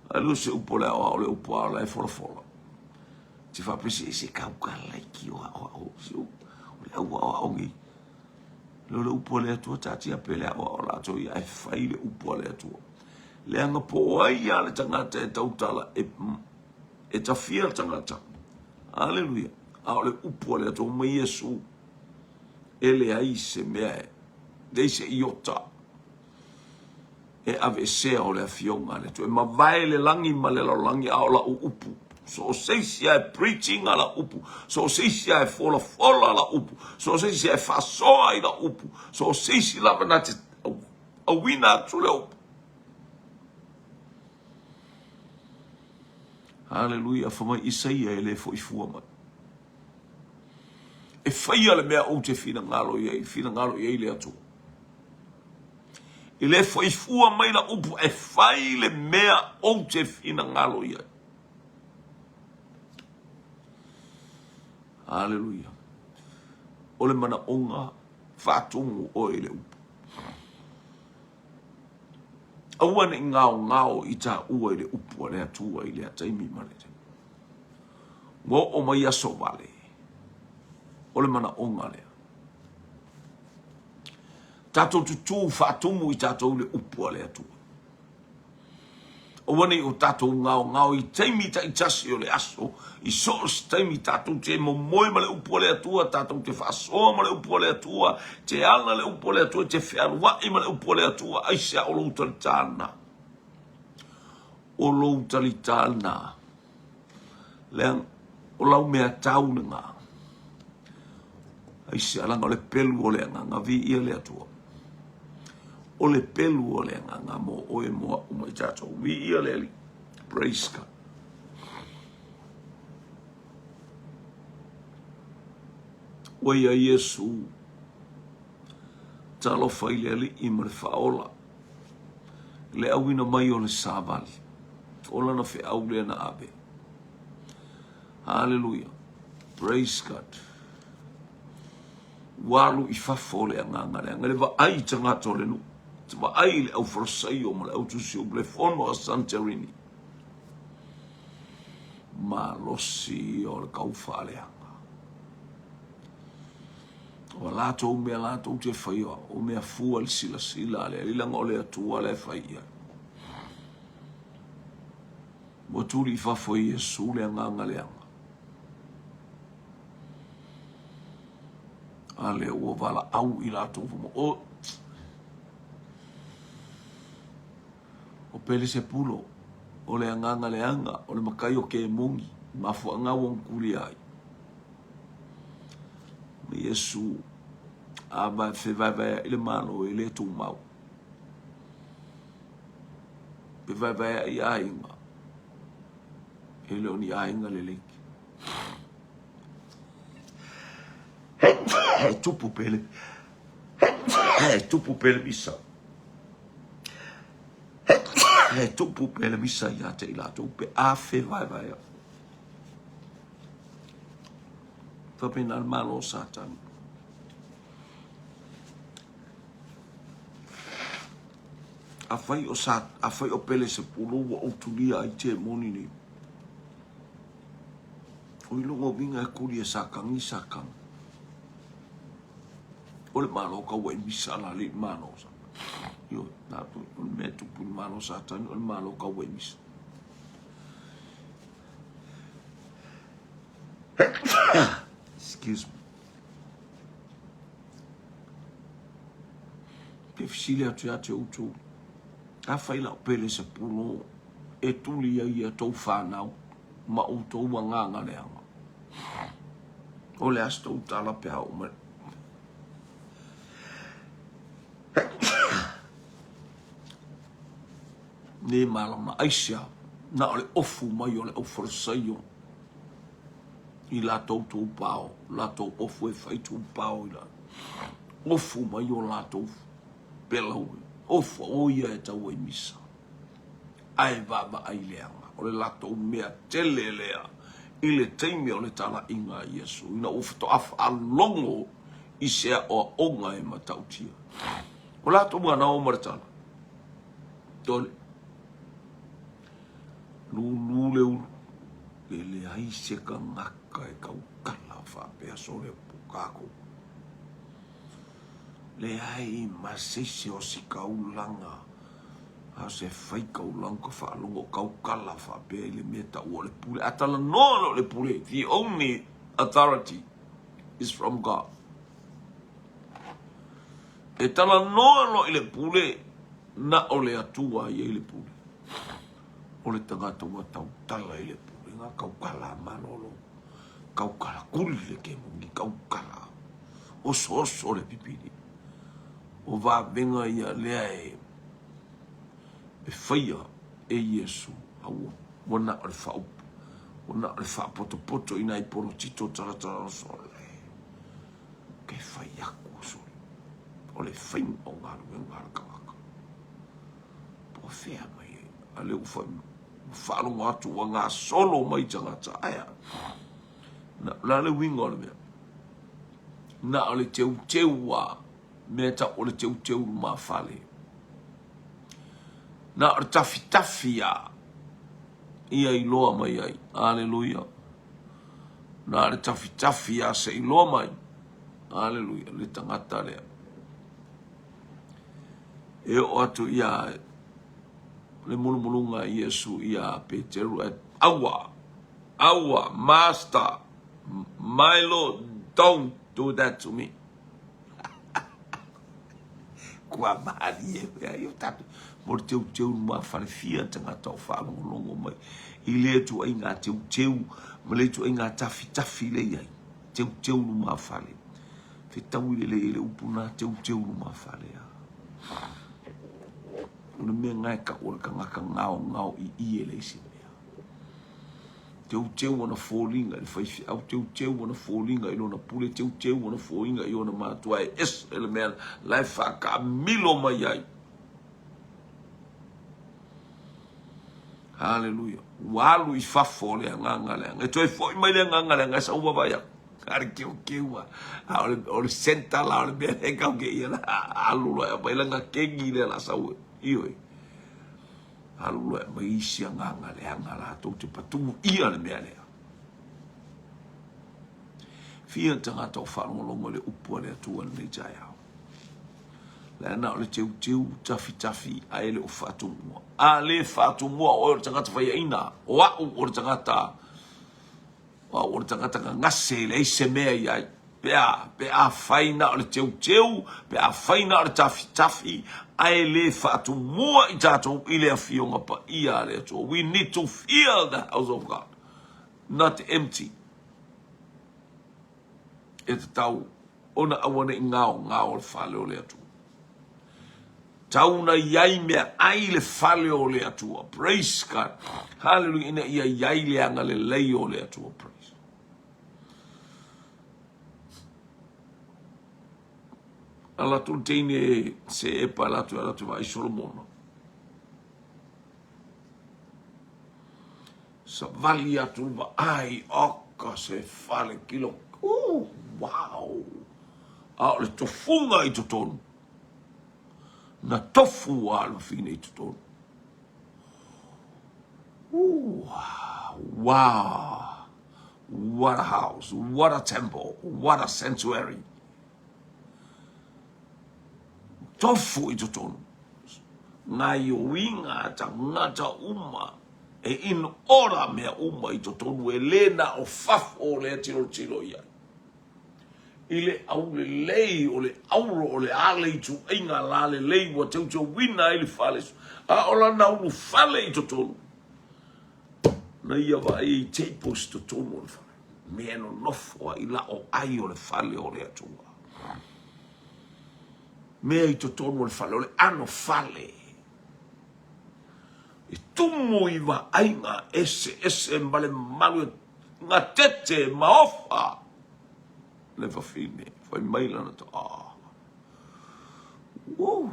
Ae le o se upu o le aoao, o le upu a o la e folafola. Te faapea se se kauka laiki o aoao. Se o le au aoao nei. Le o le upu a le Atua taatia pea le aoao latou ia ae fai le upu a le Atua. Leaga po o ai lava le tagata e tautala e, e tafia le tagata. Aleluia. A o le upu a le Atua mai Iesu e leai se mea e leai se iota e aveesea o le Afioga a le Atua. E mavae le lagi ma le lalolagi, a o lau upu. So o se isi lava e preaching a lau upu. So o se isi lava e folafola lau upu. So o se isi lava e faasoa i lau upu. So o se isi lava na te auina atu le upu. Haleluia, fa mai Isaia e le foi fua mai. E faia le mea ou te finagalo i ai, finagalo i ai le Atua. E le foi fua mai la upu e fai le mea ou te finagalo i ai. Haleluia. O le manaoga faatumu oe i le upu. Aua ne i gaogao i taua i le upu a le Atua i lea taimi ma lea taimi. Ua oo mai aso vale. O le manaoga lea. Tatou tutū faatumu i tatou le upu a le Atua. Aua ne i o tatou gaogao i taimi taitasi o le aso, i so o se taimi tatou te momoe ma le upu a le Atua, tatou te faasoa ma le upu a le Atua, te ala le upu a le Atua, te fealuai ma le upu a le Atua, aisea o lou talitā lena? O lou talitā lena. Leaga, o lau mea tau lena. Aisea, leaga o le pelu o le agaga, viia le Atua. O le pelu o le agaga mo oe mo a'u ma i tatou. Viia le Alii. Praise God. Ua ia Iesu, talofa i le Alii ma le Faaola, le auina mai o le savali, o lana feau lea na ave. Haleluia. Praise God. Ua alu i fafo le agaga leaga, le vaai i tagata o le nuu, te vaai i le au Farisaio ma le au tusi o le fono a Santerini. Malosi ia o le kaufaaleaga. O a latou mea latou te faia, o mea fua i le silasila a le Alii, leaga o le Atua la e fai i ai. Ua tuli i fafo e Iesu le agaga leaga. A lea ua valaau i latou fai mai, o, o Pelesepulo, o le agaga leaga, o le matai o kemoni, mafuaaga ua na tulia ai. Ma Iesu, a fevaevaea'i le Malo e le tumau. Pe vaevaea'i aiga, e le o ni aiga lelei. E tupu pe le e tupu pe le misa. E tupu pe le misa ia te i latou pe a fevaevaea'i. Faapena le Malo o Satani. Afai o sa, afai o Pelesepulu ua ou tulia ai temoni nei. O i luga o uiga e kuli e Satani Satani. O le Malo kau ai misa la le Malo sa. Ioe, tatou, o le mea e tupu i le Malo Satani, o le Malo kau ai misa. Excuse me. Ke fesili atu ia te outou, afai lau Pelesepulo e tuli ai ia tou whanau ma outou agaga leaga, o le a se tou tala pe a oo mai? Le malama aisea, na o le ofu mai o le aufalesaio i latou tupao, latou ofu e fai tupao i la ofu mai o latou pelau, ofu o ia e tau ai misa. Ae vaavaai leaga, o le latou mea tele lea i le taimi o le talaiga a Iesu, ina ua faatoa faalogo i se aoaoga e matautia. O latou manao ma le tala, Tole. Lūlū le ulu. E leai se tagata e tautala faapea sole po kākou. Leai ma se isi o si kaulaga a o se faikaulaga ka faalogo o tautala faapea i le mea taua o le pule. A talanoa loa le pule, the only authority is from God. E talanoa loa i le pule, na o le Atua e i ai le pule. O le tagata ua tautala i le pule, na tautala a malolo, tautala kuli le kemoni, tautala osooso le pipili. O vavega ia lea e e faia e Iesu, a ua, ua na o le faaupu, ua na o le faapotopoto i nai polotito talatala sole. Ke fai aku sole. O le faiga o galuega a le tagata. Po o fea mai ai. A lea ua fai, faalogo atu ua gasolo mai tagata. Ae a? Na, o le a le uiga o le mea? Na o le teuteu a mea tau o le teuteu lumafale. Na o le tafitafi a ia iloa mai ai. Aleluia. Na o le tafitafi a se iloa mai. Aleluia. Le tagata lea. E oo atu ia le mulumuluga a Iesu ia Peteru, aua, aua, master, my Lord, don't do that to me. Kua malie mea i o tātou. Mo le teuteu ma whalewhia tangata o whaalongolongo mai. I le atu ai ngā teuteu, ma le atu ai ngā tawhitawhi le iai. Teuteu luma whale. Te tau i le le i le upu nā teuteu luma whale a. O le mea lena e tau o le tagata gaogao i i e leai se mea. Teuteu ona foliga i le faifeau, teuteu ona foliga i lona pule, teuteu ona foliga i ona matua e ese le mea la e faataamilo mai ai. Haleluia. Ua alu i fafo o le agaga leaga. E toe foi mai le agaga leaga e sau vaavaai atu. A le keukeu a. A o le, o le center la o le mea lea kau ke ia la. Alu loa e aumai lana kegi lea la sau e. Ioe. Alu loa e aumai isi agaga leaga latou te patu ia le mea lea. Fia tagata o faalogologo i le upu a le Atua i lenei taeao. La na o le teuteu tafitafi ae le o faatumua. A le faatumua oe o le tagata faiaina, o au o le tagata, o au o le tagata gagase e leai se mea i ai. Pe a, pe afai na o le teuteu, pe afai na o le tafitafi, ae le faatumua i tatou i le Afioga Paia a le Atua. We need to fill the house of God, not empty. E tatau ona auaneʻi gaogao le fale o le Atua. Tau na iai mea ai le fale o le Atua. Praise God. Hallelujah. Ina ia iai le agalelei o le Atua. Praise. Ala atu le teine se epa ala atu ala atu vaai Solomona. Savali atu le vaai, oka se fale kilo. Ooh, wow! A o le tofuga i totonu. Na tofu a le wafine i totonu. Ooh, wow! What a house, what a temple, what a sanctuary. Tofu i totonu. Ngaioiga a tagata uma e in ora mea uma i totonu e le na o fafo o lea tilotilo i ai. I le aulelei o le auro o le ale ituaiga lalelei ua teuteuina ai le fale, a o lana ulufale i totonu. Na ia vaai i tables i totonu o le fale. Mea e nonofo ai la o ai o le fale o le Atua. Mea i totonu o le fale, o le ano fale. E tumu i vaaiga eseese ma le malu e gatete maofa le fafine. Fai mai lana to, ah. Woo.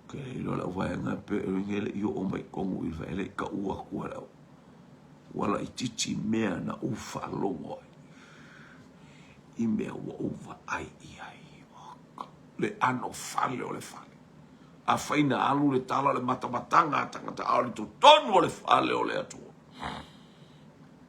Ke iloa lau vaega pe o le le i oo mai tonu i le le i taua atu e lau. Ua laitiiti mea na ou faalogo ai i mea ua ou vaai i ai. Le ʻano fale o le fale. Afai na alu le tala o le matamataga a tagata a o le totonu o le fale o le Atua.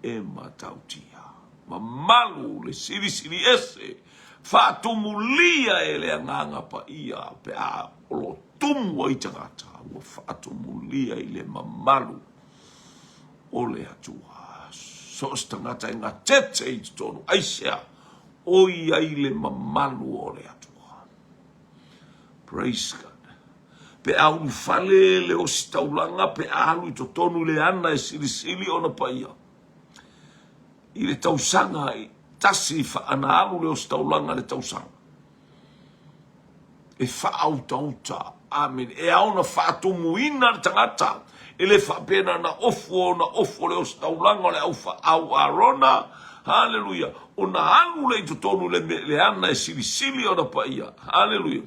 E matautia, mamalu le silisili ese, faatumulia e le Agaga Paia pe a o lo o tumu ai tagata, ua faatumulia i le mamalu o le Atua. So o se tagata e gatete i totonu, aisea, o i ai le mamalu o le Atua. Praise God. Pe a ulufale le ositaulaga, pe a alu i totonu i le ana e silisili ona paia. I le tausaga tasi ana alu le ositaulaga le tausaga. E faautauta. Amene. E ao ona faatumuina le tagata. E le faapea na ona ofu ona ofu o le ositaulaga o le au au Arona. Haleluia. Ona alu lea i totonu le, le ana e silisili ona paia. Haleluia.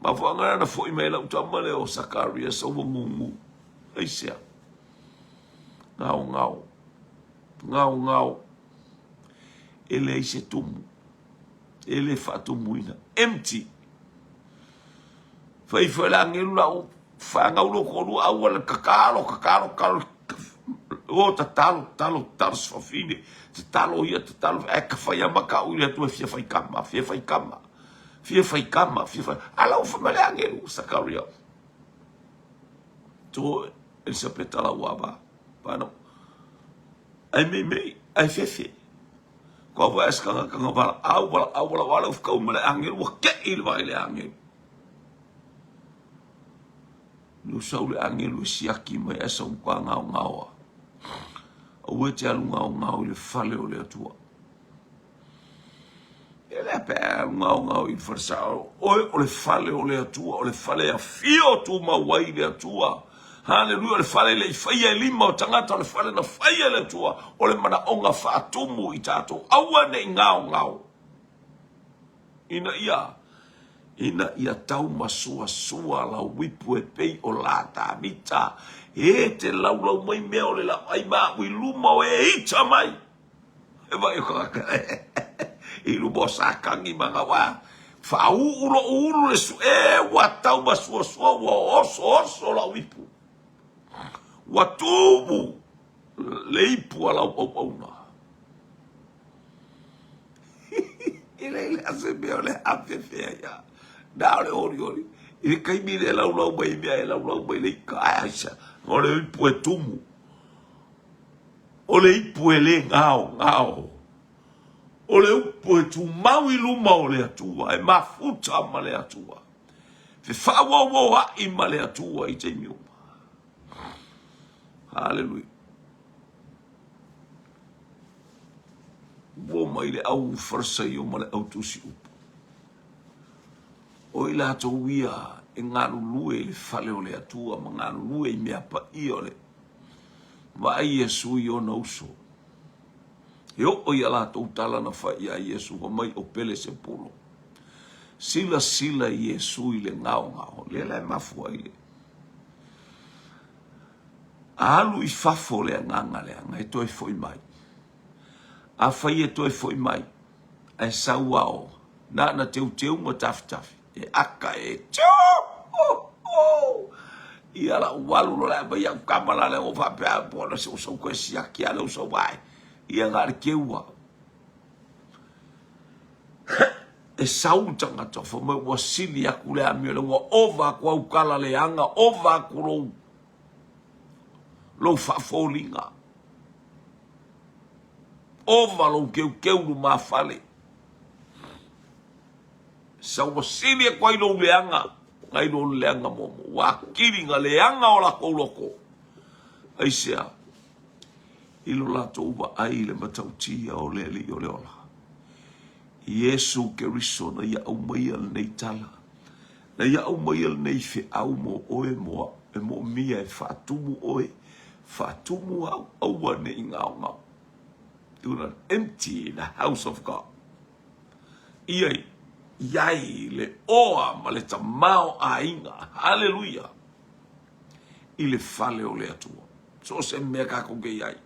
Mafuaaga lea na foi mai lau tama lea o Sakarias ua gugu. Aisea? Gaogao. Gaogao. E leai se tumu. E le faatumuina. Empty. Fai foi le agelu lau fanau lo toalua aua le tatalo, tatalo, tatalo. O tatalo, tatalo, tatalo se fafine. Tatalo ia, tatalo. Ae ka fai ama ka ui le Atua e fia fai kama, fia fai kama. Fia fai kama, fia fai. Ala ua fai mai le agelu, Sakaria. To Elisapeta lau ava. Pano. Ai mei mei, ai fefe. Kua wha es kanga kanga wala au wala au wala wala uf kau mele angelu wa ke i le vai le angelu. Nu sau le angelu e siaki mai e sau ka ngao ngaoa. Aua e te alu ngao ngao i le fale o le Atua. E le a pe a alu gaogao i le falesa oe o le fale o le Atua, o le fale e afio tumau ai le Atua. Haleluia, o le fale e le i faia e lima o tagata, o le fale na faia e le Atua, o le manaoga faatumu i tatou, aua ne i gaogao. Ina ia, ina ia taumasuasua lau ipu e pei o la Tavita, e te laulau mai mea o le laau ma au i luma o e ita mai. E vai o tagata i luma o Satani ma na wa faauu lou ulu le su e ua taumasuasua ua osooso lau ipu. Ua tumu le ipu a lau auauna. E leai la se mea o le afefe ai a. Na o le olioli. I le taimi le laulau mai mea e laulau mai le ika. Ae aisa, o le ipu e tumu. O le ipu e le gaogao. O le upu e tumau i luma o le Atua, e mafuta ma le Atua. Fefaaoaoa'i ma le Atua i taimi uma. Haleluia. Ua mai le au Farisaio ma le au tusi upu. O i latou ia e galulue i le fale o le Atua ma galulue i mea paia o le Vaai Iesu i ona uso. E oo i a latou tala na fai iā Iesu, fai mai o Pelesepulo. Silasila Iesu i le gaogao, lea la e mafua ai le alu i fafo le agaga leaga e toe foi mai. Afai e toe foi mai, ae sau ao, na ona teuteu ma tafitafi, e aka e tio ia lau alu loa le aumai au kama la le o faapea po na se usau koe siaki a le usau ai ia na le keua e sau le tagata fai mai ua sili aku le amio le ua ova aku au kala leaga ova aku lou lou faafoliga ova lou keukeu lumafale Sa ua sili atu ai lou leaga nai lo le leaga muamua. Ua atili na leaga o latou loto. Aisea? I lo latou vaai i le matautia o le Alii o le ola. Iesu Keriso na ia aumaia lenei tala, na ia aumaia lenei feau mo oe mo au, e moomia e faatumu oe, faatumu au, aua ne i gaogao. Do not empty the house of God. Ia i ai le oa ma le tamaoaiga, haleluia, i le fale o le Atua. So o se mea kākou ke i ai,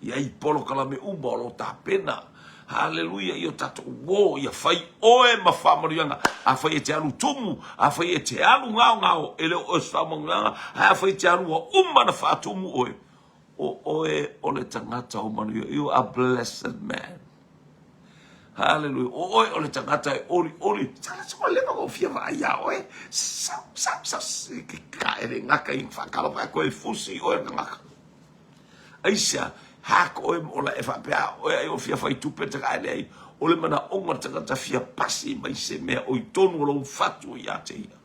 i ai polokalame uma o lo tapena, haleluia, i o tātou uō, ia fai oe ma faamanuiaga. Afai e te alu tumu, afai e te alu gaogao, e le o oe se faamanuiaga, ae afai e te alu ua uma na faatumu oe, o oe o le tagata o manuia. You are blessed man. Haleluia. O oe o le tagata e olioli. Sala se ua leva kou fia vaai iā oe. Sau, sau, sau, ke kaʻele gaka i whaakalofa e koe fusi oe tagata. Aisea, hako oe mo ola e faapea oe ai o fia whai tupe te kaʻele ai. O le manaʻoga o le tagata fia pasi mai se mea o i tonu o lou fatu iā te ia.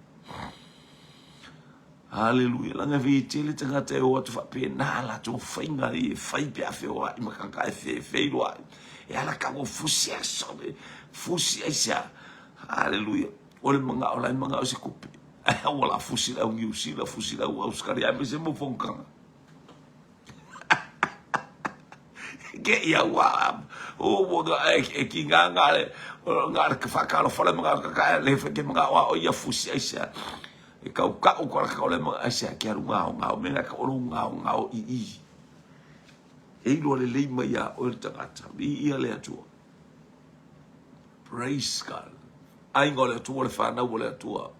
Haleluia. Laga e tele tagata e o atu faapena latou faiga i e fai pe a feoai ma tagata e fe feiloai. E ala ka ua fusi aso le fusi aisea. Haleluia. O le mangao la e mangao se kupe. Ai ua la fusi lau New Zealand, fusi lau Australia, aemaise mo fonotaga. Ke ia ua o ua ga e e ki nga nga le nga le whakalo whale mga ka ka le whake mga o o ia fusi ai sea e kau ka o kora ka ole mga ai sea ke aru ngao ngao me ka oro ngao ngao i i e iloa le lei mai a o le tangata i ia le atua. Praise God. Aiga o le Atua, le whanau o le Atua.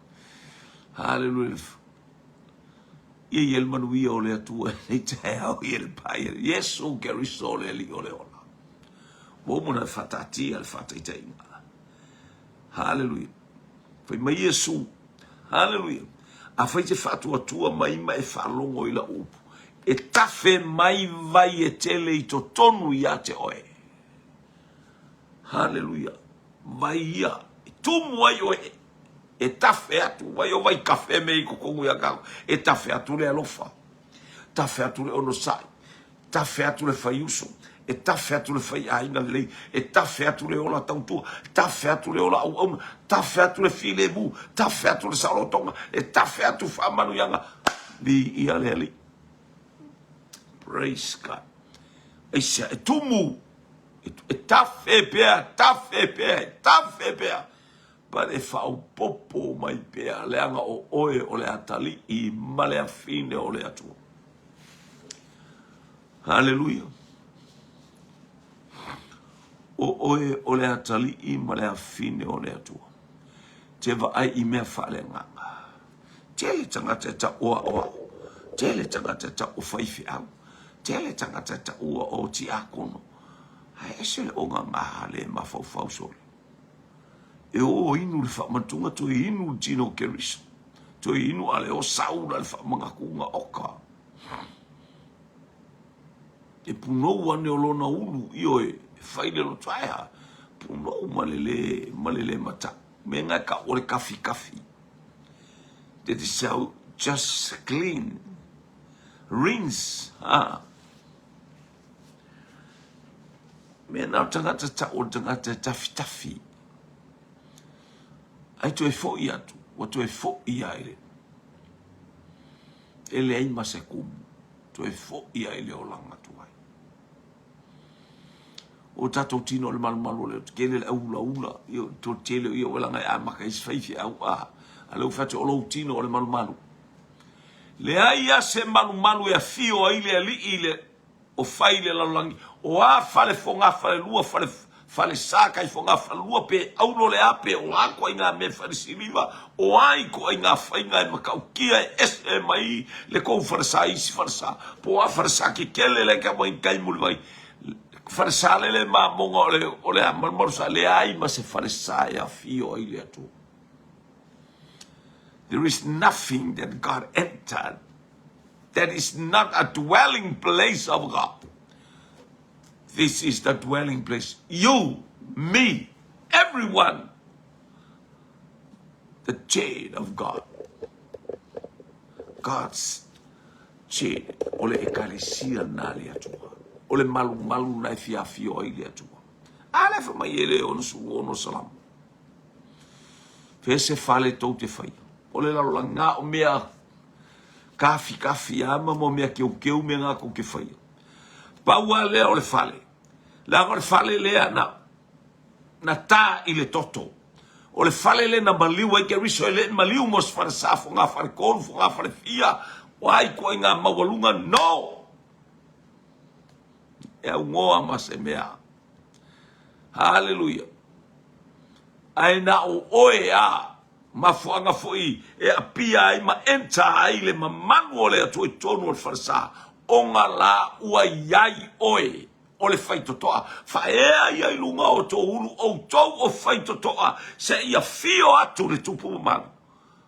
Hallelujah. Ia ia le manuia o le Atua i lenei taeao ia le paia. Iesu Keriso o le Alii o le ola. Ua uma ona faataatia le faataitaiga. Haleluia. Fai mai Iesu. Haleluia. Afai te faatuatua mai ma e faalogo i lau upu, e tafe mai vai e tele i totonu ia te oe. Haleluia. Vai ia, e tumu ai oe e tafe atu, vai o vai kafe me i totonu ia kākou, e tafe atu le alofa, tafe atu le onosai, tafe atu le faiuso, E tafe atu le faiaiga lelei, e tafe atu le ola tautua, tafe atu le ola auauna, tafe atu le filemu, tafe atu le saolotoga, e tafe atu faamanuiaga. Viia le Alii. Praise God. Aisea, e tumu, e tafe pea, tafe pea, e tafe pea. But e faaopoopo mai pea, leaga o oe o le atalii ma le afine o le Atua. Haleluia. O oe o le atalii ma le afine o le Atua. Te vaai i mea faaleagaga. Tele tagata e taua o au. Tele tagata e taua faifeau. Tele tagata e taua o tiakono. Ae ese le ogaga le mafaufau sole. E o inu le faamatuga, toe inu le tino o Keriso. Toe inu a le o saula le faamagatuga oka. E punou ane o lona ulu, ioe, e fai le loto ae a, punou ma le le, ma le le matau. Mea nga e kau o le kafikafi. That is so just clean. Rinse. Ha. Mea na o tangata tau o tangata e tafitafi. Ai toe foi atu, ua toe foi ai le. E leai ma se kumu, toe foi ai le olaga tuai. O tatou tino o le malumalu o le tele le aulaula, ia to tele ia wela ngai a maka is faifi au a. A leu fatu o lou tino o le malumalu. Leai a se malumalu e afio ai le alii le o fai le lalolagi, o a fale fogafalelua, fale, falesa kai fogafalelua, pe aulo le a, pe o a koaiga mea fale siliva, o a i koaiga faiga e matautia e ese mai le kou falesa i isi falesa, po o a falesa kekele le ka mai kai muliwai, falesa lele mamoga o le, o le a malumalu sa, leai ma se falesa e afio ai le Atua. There is nothing that God entered that is not a dwelling place of God. This is the dwelling place. You, me, everyone, the chain of God. God's chain. O le ekalesia na le Atua. O le malumalu na e fiafio ai le Atua. A le fa mai e le ono su ono salamo. Fe se fale tou te whaia. O le lalolagi ngā o mea kafikafi a ma mo mea keukeu me ngā kou te whaia. Pau a lea o le fale. Leaga o le fale lea na, na tā i le toto. O le fale lea na maliu ai Keriso e le maliu mo se fale sa fo ngā fale kolu, fo ngā fale fia, o ai koe ngā maualuga, no! E au ngoa ma se mea. Haleluia. Ae na o oe a mafuaaga foi e apia ai ma enter ai le mamalu o le Atua i totonu o le falesa, ona la ua iai oe o le faitotoa. Faaea ia i luga o tou ulu outou o faitotoa, seia fio atu le tupu mamalu.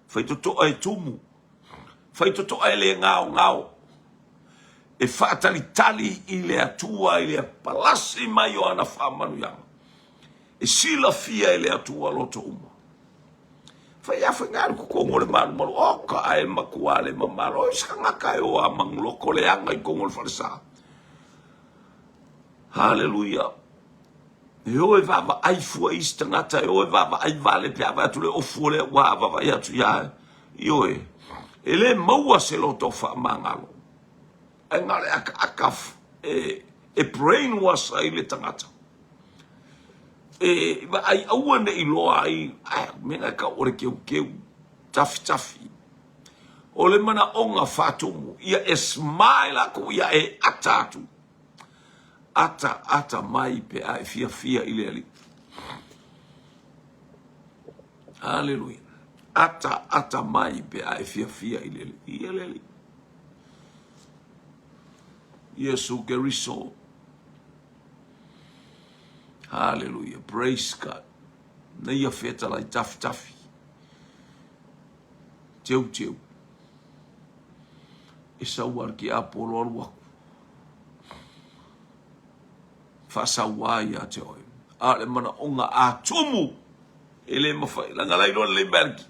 Faitotoa e tumu, faitotoa e le gaogao, e faatalitali i le Atua i le palasi mai o ana faamanuiaga. E silafia e le Atua loto uma. Fai a fai galu ko kongo le malu malu o ka ae makua le mamalo o se kangaka e o a manguloko le anga i kongo le falesa. Haleluia. E o e vaavaai fua i isi tagata, e o e vaavaai vale pe a vaai atu le ofu o lea ua vaavaai atu ia ioe. E le maua se loto faamagalo. Ae na o le akaaka e, e brainwash ai le tagata. E vaai aua ne i loa ai, ai mea ka o le keukeu, tafitafi. O le manaoga faatumu, ia e smile aku, ia e ata atu. Ata, ata mai pe a e fiafia i le Alii. Haleluia. Ata, ata mai pe a e fiafia i le Alii. Ia le Alii. Iesu Keriso. Haleluia. Praise God. Nei ia whetala i tafi tafi. Teu teu. E sau ar ki Apolo alu aku. Whaasaua ia te oe. A le mana onga a tumu. E le mawhai. Langa lai loa le merki.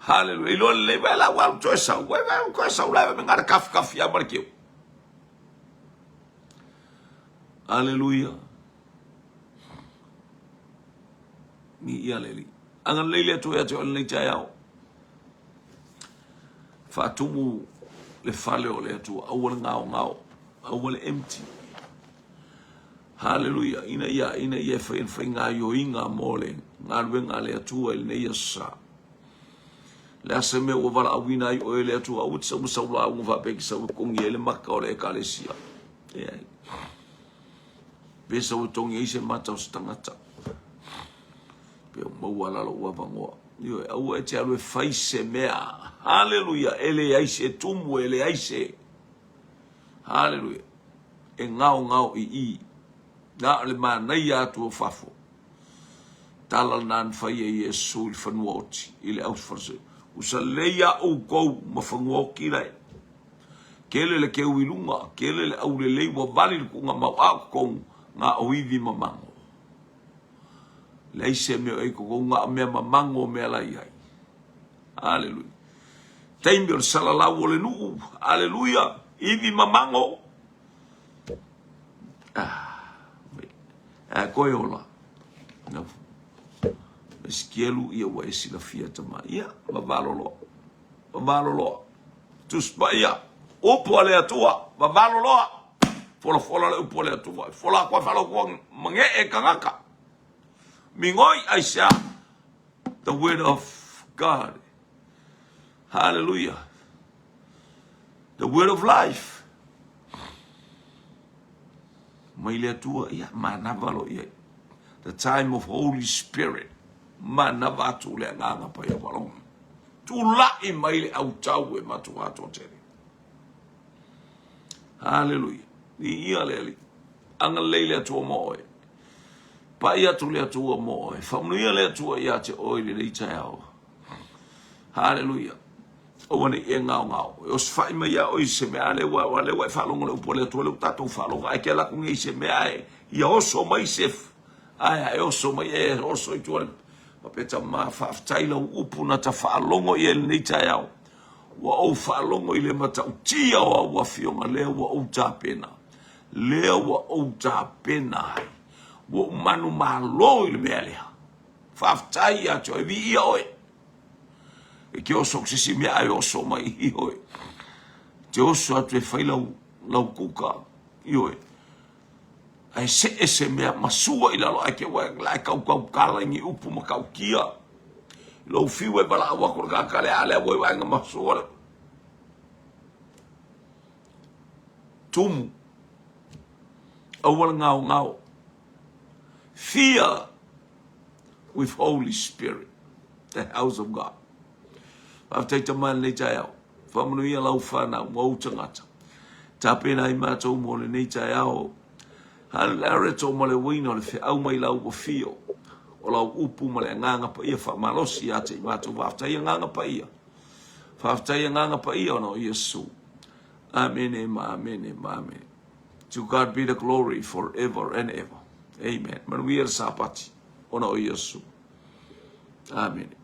Haleluia. I loa lelei mai la ua toe sau. Wai wai toe sau la me ngara kafi kafi a mare keu. Aleluia. Viia le Alii. Agalelei le Atua ia te oe i lenei taeao. Faatumu le fale o le Atua, aua le gaogao, aua le empty. Haleluia, ina ia, ina ia e fai fai gaioiga mo le galuega a le Atua i lenei aso sa. Le a se mea ua valaauina ai oe e le Atua, aua te sau ma sau lauga faapea e te sau e togi ai le mata o le Ekalesia. Leai. Pe sau e togi ai se mata o se tagata. Pe ua maua la lou avanoa. Ioe, aua e te alu e fai se mea. Haleluia, e leai se tumu, e leai se. Haleluia. E gaogao i i. Na o le manaia atu o fafo. Tala lena na fai e Iesu i le fanua oti, i le au Usa lelei a outou ma fanua oti lae. Kele le keu i luga, kele le aulelei ua vali le tuuga mau a o totonu na o ivi mamago. Leai se mea o i totonu na o mea mamago mea la i ai. Aleluia. Taimi o le salalau o le nuu. Aleluia. Ivi mamago. Ah, e koe ola. No. Esikielu ia ua e silafia tama. Ia, vavalo loa. Vavalo loa. Tusi Paia, upu a le Atua, vavalo loa. Folafola le upu a le Atua. E fola aku ai faalotoa magee tagata. Migoi aisea? The word of God. Hallelujah. The word of life. Mai le Atua, ia, manava lo ia. The time of Holy Spirit. Manava atu le agaga paia walonga. Tulai mai le autau e matua toatele. Haleluia. Viia le Alii. Agalelei le Atua mo oe. Pai atu le Atua mo oe. Faamanuia le Atua ia te oe i lenei taeao. Haleluia. Aua ne i e gaogao. E osofai mai ia oe i se mea, a lea ua, a lea ua e faalogo le upu a le Atua, lea ua tatou faalogo, ae te alu atu nei i se mea ae ia oso mai se Ae e oso mai e oso i tua faapea tama faafetai lau upu na ta faalogo i ai lenei taeao. Ua ou faalogo i le matautia o au afioga lea ua ou tapena. Lea ua ou tapena ai. Ua ou manumalo i le mea lea. Faafetai ia te oe, viia oe. E te oso atu se isi mea ae oso mai i oe. Te oso atu e fai lau, lau kuka i oe. Ae see se mea ma sua i lalo ae te ua la e kaukaukala i ni upu matautia. Lou fiu e valaau atu le tagata lea, a lea ua i vaega ma sua le tumu. Aua le gaogao. Fear with Holy Spirit, the house of God. Faafetai tama i lenei taeao. Faamanuia lau whanau ma ou tagata. Tapena ai mātou mō lenei taeao. Halereto ma le uaina o le feau mai lau afio o lau upu ma le agaga paia faamalosi ia te i mātou. Faafetai agaga paia. Faafetai agaga paia ona o Iesu. Amene ma amene ma amene. To God be the glory forever and ever. Amen. Manuia le Sapati ona o Iesu. Amene.